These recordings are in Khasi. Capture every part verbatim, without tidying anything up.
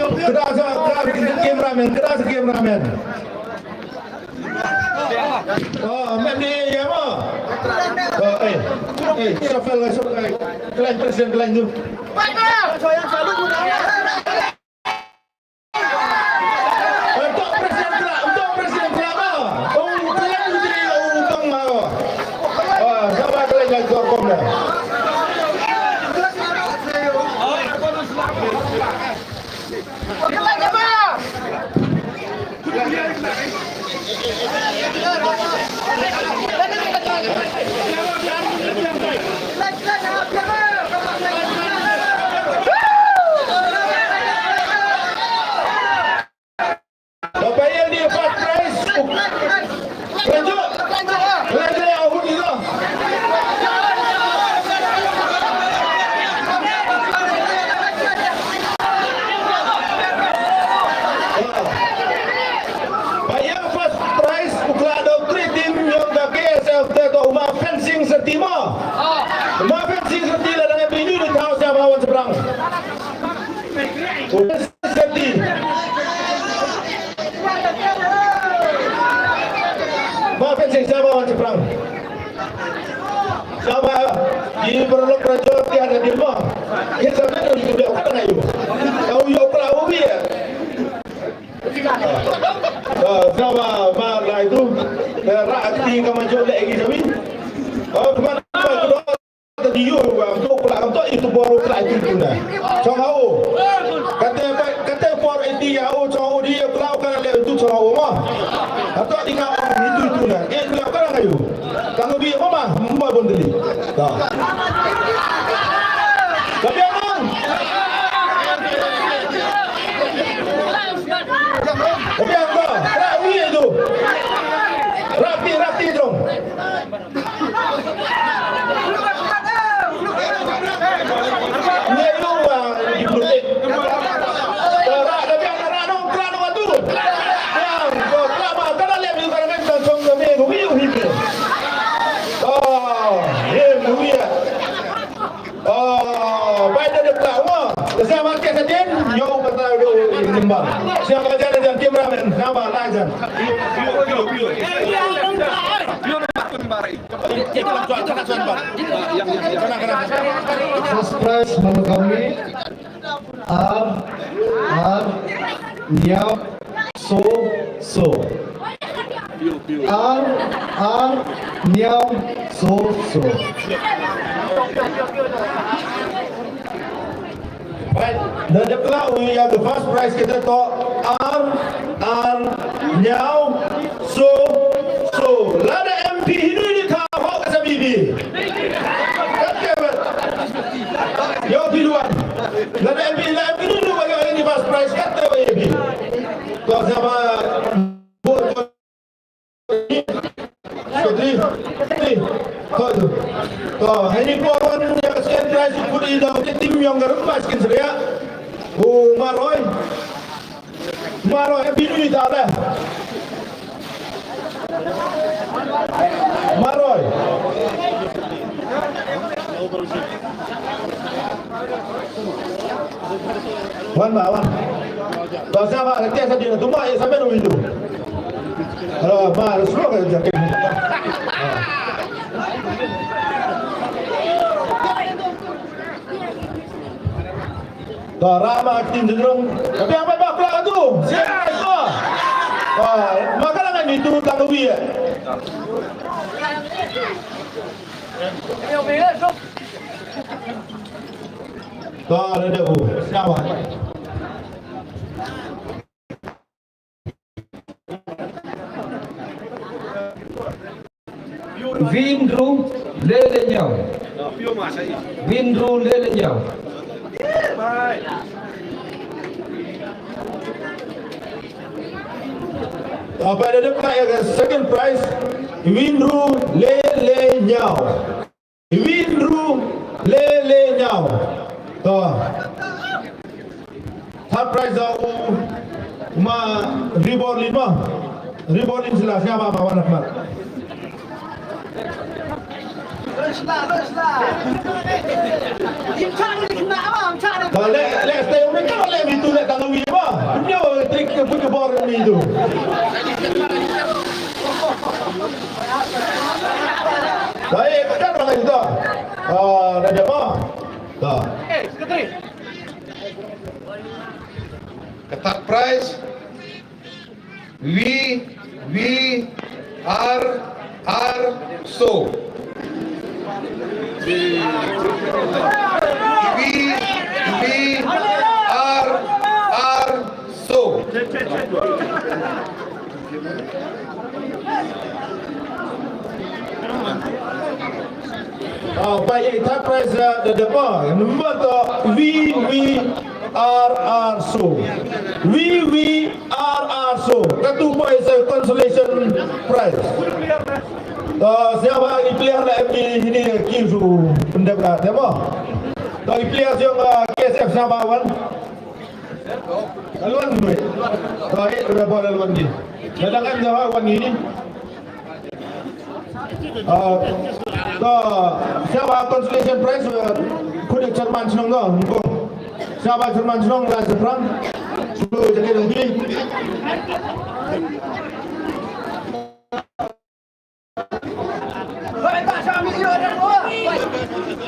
Kda sa, kda sa cameraman, kda sa cameraman. Oh, men ni ya mo. Oh, eh. Eh, shuffle, shuffle. Klan president, klan tu. Untuk president klan, untuk president klan mo. Oh, klan tu, oh, bang mo. Oh, sama klan yang korkom dah. Baba, ïa ni first prize. Lanjut. Lanjut, ya, Ahun itu. Ba ïa first prize u kla da u three team ïong ka K S F te, to u Ma Fencing Serti mo. U Ma Fencing Serti la dang ïa pynïoh di thaw sha ba wan seberang. U Fencing Serti. Ma Fencing sha ba wan seberang. Sha ba, i paralok parajor ki hada di mo. Ki sa ka di ki biang ka dang ayu. Kau ïoh kla u bi. Ah, sha ba, ma lai tu. Eh, rak ti ka ma jop le ki sawi. Oh, kemana ba tu? Tadi ïoh, wa, tu kla, tu itu baru kla itu tu na. Chong hau. Kata, kata por itu ya, oh, chong hau dia kla ka le tu chong hau mo. Atau di ka itu itu na. Eh, kla ka ayu. Tang bi mo ma, mo bon dili. Ta. Tapi abang. Tapi abang, rapi itu. Rapi, rapi dong. Ni lu, ah, di politik. Ra, ra, ra, ra, nong, ra, nong, atu. Yang, ko, ra, ma, ka, ra, lem, yu, ka, ra, nong, song, ka, me, ko, wi, wi, wi. Oh, ye, wi, ya. Oh, bai da dep la mo. Sa ma ke sa din, yo ba ta do nimbar. Sa ma jan jan cameraman, na ba la jan. First prize Manukami. Ar, ar, hynñiew, saw, saw. Ar, ar, hynñiew, saw, saw. Right, da dep la u ïa ka first prize kata to ar, ar, hynñiew, saw, saw. Lada M P hi nui ni ka hok ka sa bibi. Kat ka ba. Yo pi luan. Lada M P la M P nui nui ba yo ini first prize kat ka ba ya pi. To sa ba. Sekretari, sekretari. To, to. To, ini por wan ïa ka second prize u kut i da u tim ïong ka rumah skin seria. U Maroi. Maroi, eh, binu i da le. Maroi. Wan ba, wan. Ba sa ba, ka sa dia tu ma, eh, sa benu itu. Hello, ma, slow ka jaket. To, ra ma, tin jrong. Tapi apa ba pula tu? Siapa itu? Ah, makanan ni turut tak kau ya. To, ada dia bu. Siapa? Win ru le le ñiaw. Win ru le le ñiaw. Apa ada dia pakai second prize? Win ru le le ñiaw. Win ru le le ñiaw. To. Third prize da u ma Riborlin ma. Riborlin sila siapa ma wan Ahmad. To le le stay umi ka le mi tu le tang umi ma. Ka put ka bor ni tu. Baik, kan orang itu. Ah, dah jawab. Dah. Ka third prize, V V R R so. V V R R so. Ah, ba ïa third prize, ah, da da ba number to V V R R so. V V R R so. Katu ba ïa consolation prize. To sñiawbha i player la M D hini ki su pyndep la demo. To i player jong, ah, K S F sñiawbha wan. Ka luan duh. To, eh, udah boleh luan di. Kadang kan jawab wan ini. Ah, to, sñiawbha consolation prize, eh, khun chairman shnong to, ko. Sñiawbha chairman shnong la shaphrang. Sulu jaket dong ki.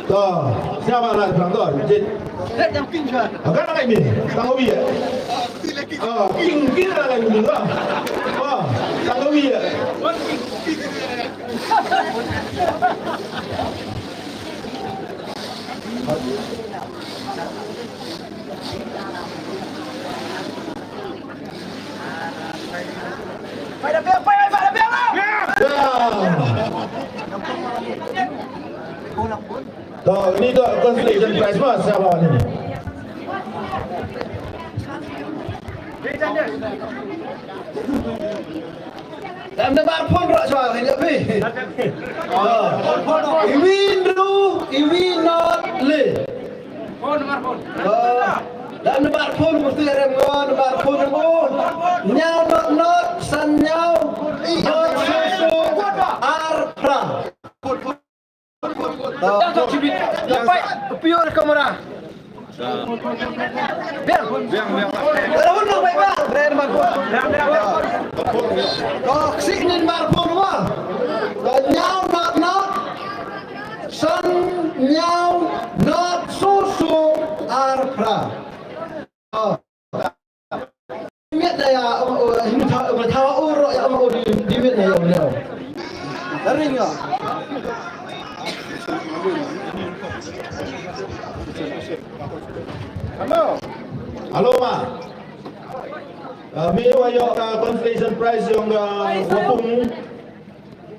To, sñiawbha la shaphrang to, jit. Agak nak ini, tanggawi ya. Ah, king, king la ini to. Ah, tanggawi ya. To, ini to consolation prize mo, sñiawbha ini. Dam da bar phone rak swa, kan ya pi. Ah. Iwi nru, iwi not le. Ah. Dam da bar phone, mesti ada ngo, da bar phone ngo. Ñiaw not not, san ñiaw, not su su, ar phra. Pure kamera. Biang. Biang, biang. Ada pun dong, baik, Bang. Brand Marco. Kok sih ni Marco dua? Nyau not not. San nyau not susu arpra. Miet na ya, um, uh, him tha, um, tha, uh, ro ya, um, uh, di, di miet na ya, um, ya. Ring ya. Hello. Hello, ma. Uh, me wa ïoh, uh, consolation prize yong, uh, wa pung.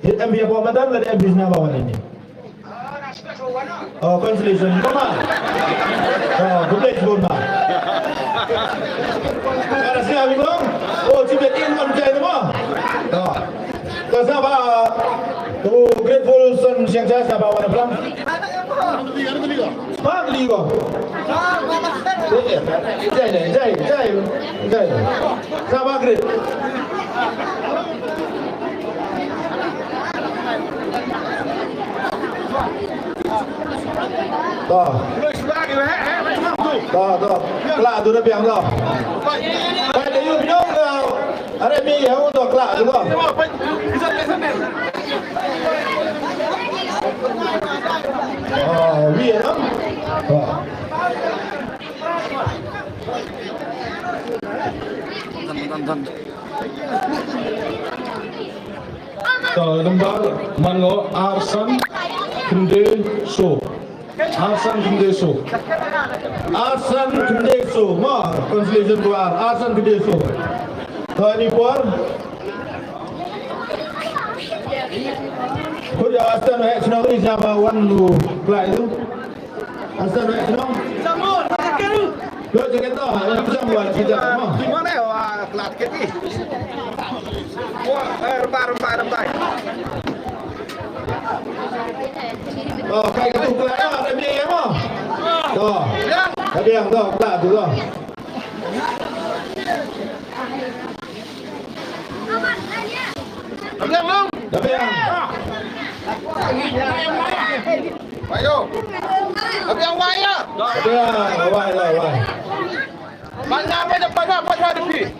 Em phi hapoh madan lane em phi sñiawbha wan ini? Oh, consolation. Come on. Oh, khublei shibun ma. Ka da sñiaw ïa u long. Oh, chi bit in wan jai ma. Oh. Ka sñiawbha. To grateful son Siang Cha sñiawbha wan plang. Spark ligo. Jai, jai, jai, jai, jai. Sñiawbha great. To. To, to. Kla tu da biang to. Pai da yu biang to. Are mi ya to kla tu to. Oh, wi ya. To. To, number man ngo Arsan Khynde So. Arsan Khynde So. Arsan Khynde So. Ma, consolation to Ar-, Arsan Khynde So. To, ini por. Khuja Arsan, eh, sñiaw ri sñiawbha wan lu klai tu. Asal naik senang. Lo jaket tu, ha, yang macam buat kita. Ha. Di mana ya? Wah, kelat ke ni. Wah, eh, rembah, rembah, rembah. Oh, kai katu kelat ah, ada biaya mah. Tu. Ada yang tu, kelat tu lah. Abiang, Long. Abiang. Ayo. Abiang, wai ya. Abiang, wai lah, wai. Pynah, pynah, pynah, pynah, pynah.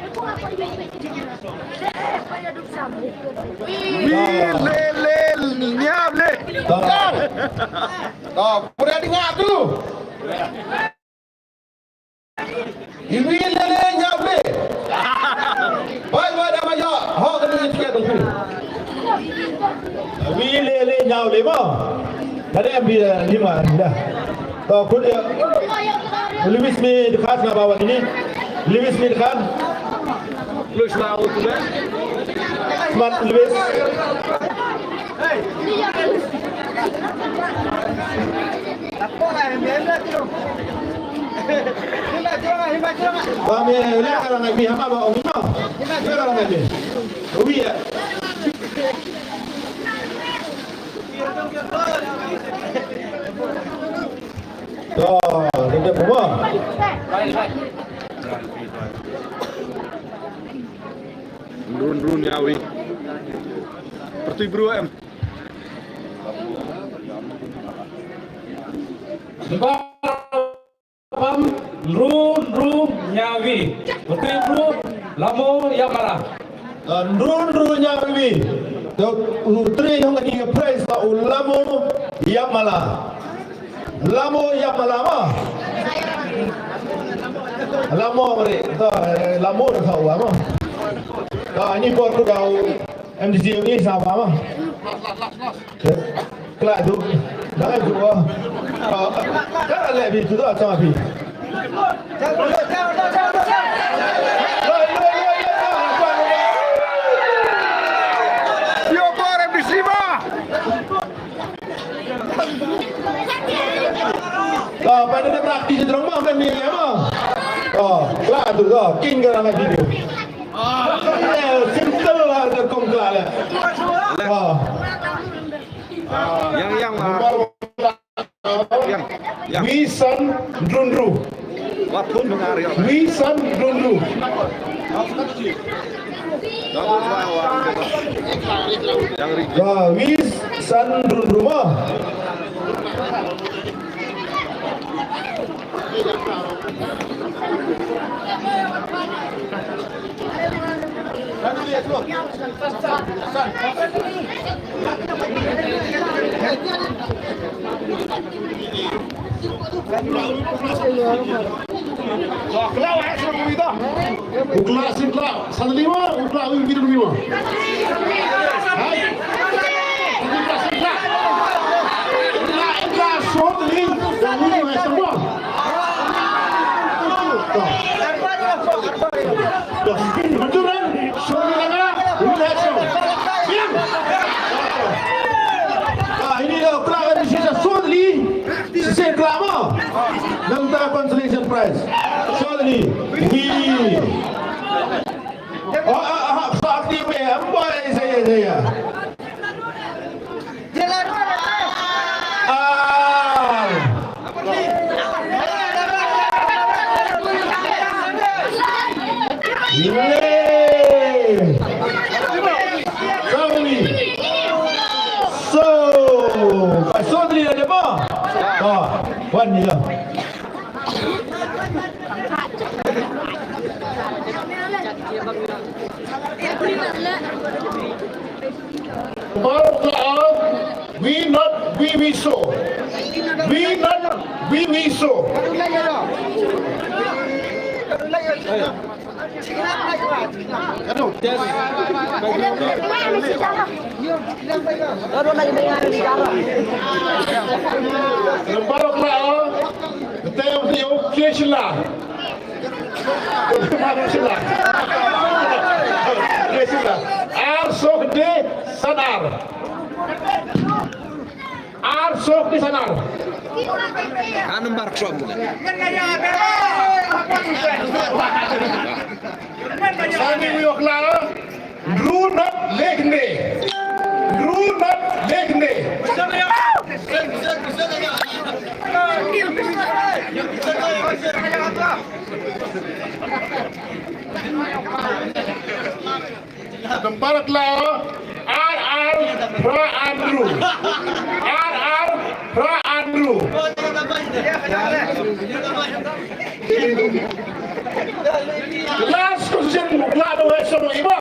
Wi le le, nyaw le. Tang. Tang, pura di ngah tu. Wi le le, nyaw le. Bai, bai, da ma yo. Ho, ka ni tiket tu. Wi le le, nyaw le mo. Ka dei em bi, eh, lima, da. To, kut, eh, Lewis mi dkhat na bawa ini. Lewis mi dkhat. Plus mau tu, eh. Smart Lewis. Ba mi, eh, le ka la ngai mi, hama ba ong mi ma. Le ka la ngai mi. Wi ya. To, dep dep mo. Run run ya wi. Pertui bru em. Pam, nru, nru, nyawi. Putri nru, lamo, yamala. Ah, nru, nru, nyawi. To, u tri hong ni prize to u lamo, yamala. Lamo, yamala ma. Lamo mari. To, eh, lamo to u ma. To, ni por tu dau M D C ni sama ma. Kla tu. Dah tu. Ka le bi tu tu sama bi. Yo por em bisi ma. Ka pa de praktis drong ma kan ni ma. Oh, kla tu tu. King ka na video. Simple lah tu kong kla le. Oh. Yang yang ma. Yang yang. Wi san drun ru. Wat pun mengar ya. Wi san drun ru. Yang ri. Ka wi san drun ru ma. Ukla sin kla, sandali ma, ukla wi video ni ma. Hai. Ukla sin kla. Ukla, ukla, sandali, dan ni ma semua. Betul kan? Suami langa, relax. Diam. Ah, ini dah ukla kan sisa sandali. Sisa kelama. Nang ta consolation prize. Sandali. Wi. Oh, ah, ah, ah, sakti me. Ambai saya, saya. Ah. Yay. Sorry. So, so tadi ada apa? Ah, wan ni lah. Baroh kla, we not, we, we so. We not, we, we so. Aduh, yes. Baroh kla, te yo kesla. Ar sho khyndai san ar. Ar sho khyndai san ar. Ka number khlem. Sani wi ok la. Hynriew nod le khyndai. Hynriew nod le khyndai. Nambar kla, ar ar phra ar hynriew. Ar ar phra ar hynriew. Last question, la do hai sama iba.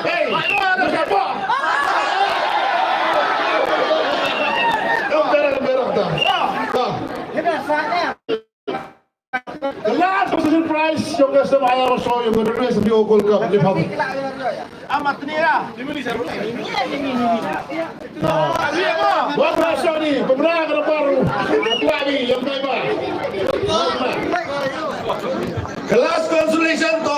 Hey, the last position prize jong ka S M I R show jong ka W S B O Gold Cup ni pam. Amat ni ya. Wan ma show ni, pemra ka baru. Lagi yang baik. Class consolation to